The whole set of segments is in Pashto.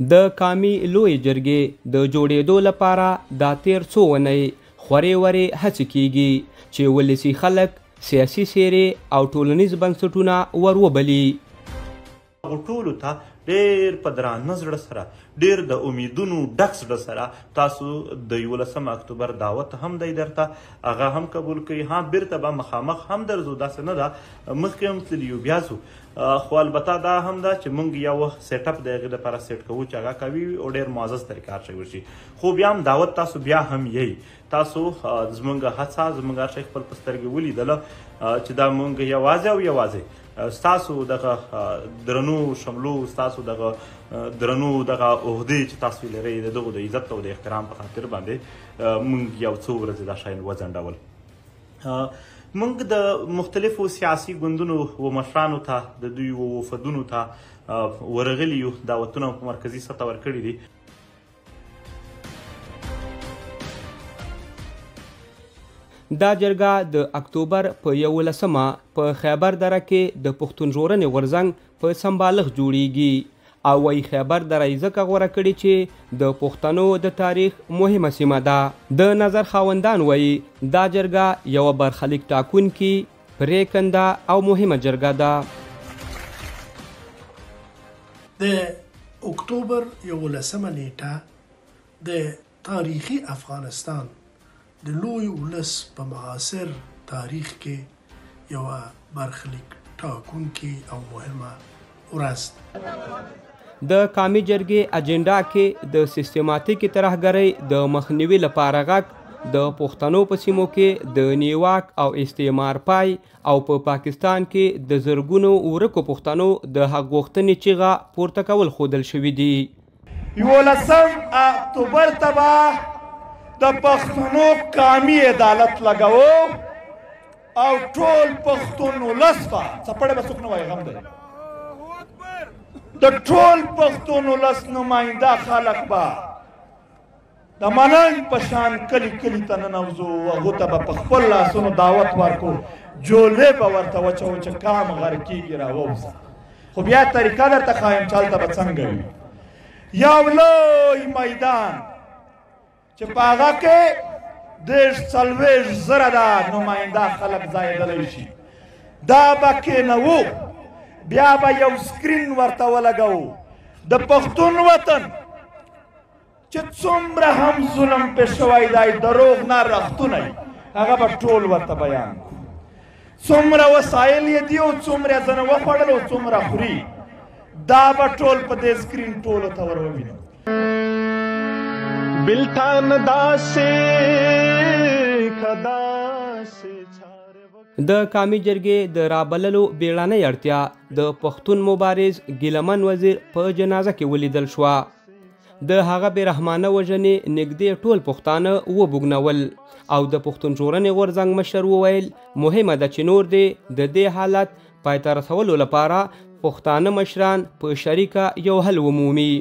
د قامي لویې جرګې د جوړېدو لپاره دا تېر څو اونۍ خورې ورې هڅې کېږي چې ولسي خلک، سیاسي څېرې او ټولنیز بنسټونه ور وبلي. هغو ټولو ته ډېر په درانه زړه سره، ډېر د امیدونو ډک زړه سره تاسو د 11 اکتوبر دعوت هم دی درته، هغه هم قبول کړئ. ها، بیرته به مخامخ هم درځو، داسې نه ده مخکې هم تللي یو بیا ځو، خو البته دا هم ده چې مونږ یو set up د هغې دپاره سیټ کوو چې هغه قوي وي او ډېر معزز طریقه هر شی وشي. خو بیا هم دعوت تاسو بیا هم یئ، تاسو زمونږ هڅه، زمونږ هر شی خپل په سترګې ولیدله چې دا مونږ یوازې او یوازې ستاسو دغه درنو شملو، ستاسو دغه درنو دغه عهدې چې تاسو یې لرئ، د دغو د عزت او د احترام په خاطر باندې مونږ یو څو ورځې دا شیان وځنډول. مونږ د مختلفو سیاسي ګوندونو و مشرانو ته، د دوی و وفدونو ته ورغلي یو، دعوتونه په مرکزي سطح ورکړي دي. دا جرګه د اکتوبر په 11مه په خیبر دره کې د پښتون ژغورنې غورځنګ په سمبالښت جوړیږي او وایي خیبر دره یې ځکه غوره کړې چې د پښتنو د تاریخ مهمه سیمه ده. د نظر خاوندان وایي دا جرګه یوه برخلیک ټاکونکې، پرېکنده او مهمه جرګه ده. د اکتوبر 11مه نیټه د تاریخي افغانستان د لوی ولس په معاصر تاریخ کې یوه برخلیک ټاکونکې او مهمه ورځ ده. د قامي جرګې اجنډا کې د سیستماتیکې ترهګرۍ د مخنیوي لپاره غږ، د پښتنو په سیمو کې د نیواک او استعمار پای او په پاکستان کې د زرګونو ورکو پښتنو د حق غوښتنې چیغه پورته کول ښودل شوي دي. 11 اکتوبر ته به د پښتنو قامي عدالت لګوو او ټول پښتون ولس به، څپړې به څوک نه وایي، غم دی، د ټول پښتون ولس نماینده خلک به د مننګ په شان کلي کلي ته ننوځو، هغو ته به په خپل لاسونو دعوت ورکو، جولې به ورته وچوو چې کام غرقېږي راووځه. خو بیا طریقه درته ښایم چې هلته به څنګه وي. یو لوی میدان چې په هغه کې 30-40 زره دا نماینده خلک ځایېدلی شي، دا به کښېنوو، بیا به یو screen ورته ولګوو د پښتون وطن چې څومره هم ظلم پې شوی دی، دروغ نه رښتونی، هغه به ټول ورته بیان کړو، څومره وسایل یې دي او څومره یې ځنه وخوړل او څومره خوري، دا به ټول په دې screen ټولو ته ور ووینو. بلتان داسې کداسې. د قامي جرګې د رابللو بیړنۍ اړتیا د پښتون مبارز ګیلمن وزیر په جنازه کې ولیدل شوه. د هغه بېرحمانه وژنې نږدې ټول پښتانه وبوږنول او د پښتون ژغورنې غورځنګ مشر وویل مهمه ده چې نور دې د دې حالت پای ته رسولو لپاره پښتانه مشران په شریکه یو حل ومومي.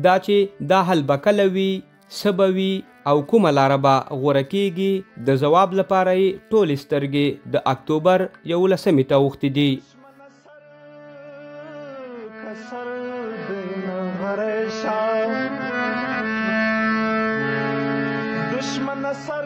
دا چې دا حل به کله وي، څه به وي او کومه لاره به غوره کیږي، د ځواب لپاره یې ټولې سترګې د اکتوبر 11مې ته اوښتې دي. دشمن سر